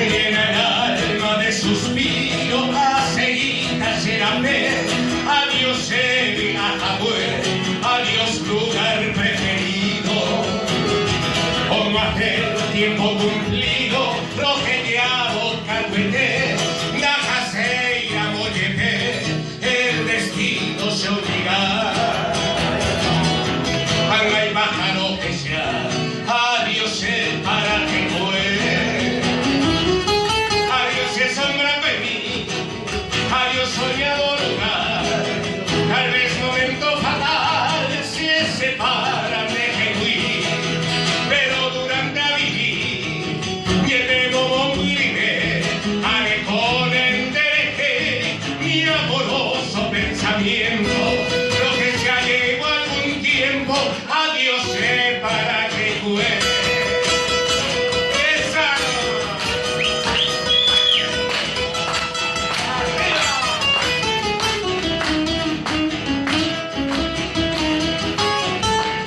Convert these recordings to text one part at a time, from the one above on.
Llena el alma de suspiro, aceguita serapé, adiós Evi, adiós lugar preferido. Como aquel tiempo cumplido, rojeteado cacuete, la jaseira mollete, el destino se obliga. Hay pájaro que sea, adiós el para que fue. Adiós el sombra de mí, adiós soñado lugar. Tal vez momento fatal se separan de que pero durante a vivir, lleve como haré con endereje mi amoroso pensamiento, lo que se ha llegado algún tiempo, adiós sé para que fue. ¡Esa!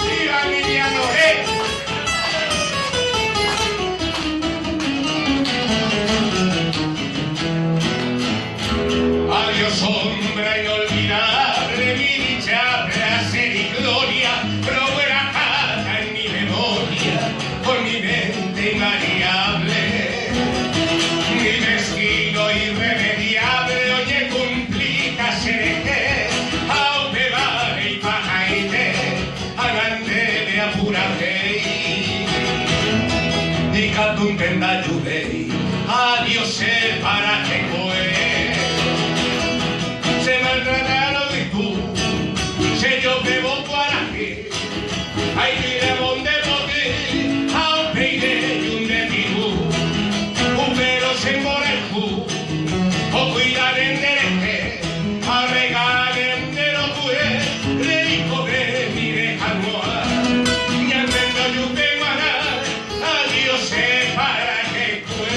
¡Viva Emiliano! ¡Eh! Adiós sombra inolvidable, mi dicha, placer y gloria, pero casa en mi memoria, con mi mente invariable. Mi destino irremediable, oye cumplita seré, aupevare y pajaite, anande apurate. Y catuntenda yubei, adiós sé para que fue. Se maltrataron y tú, se yo bebo guaraje, ay tiremón de bote, aupeire y un de tirú, un pero se ju, o cuidar en dereje, a regar en derocue, rico de mi dejamoa, ñandendo yupe maná, adiós sé para que fue.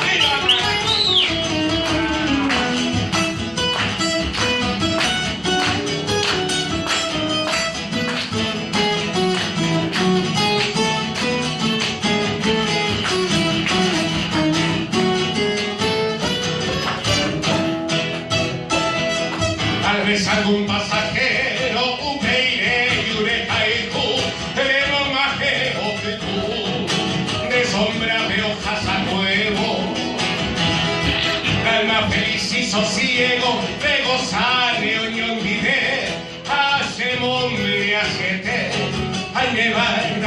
¡Viva! Tal vez algún pasajero upeire yurejaiku, pero majeo que tú, de sombra de hojas a nuevo. Calma feliz y sosiego, de gozar oñón vive, hace hombre hacete, al nevar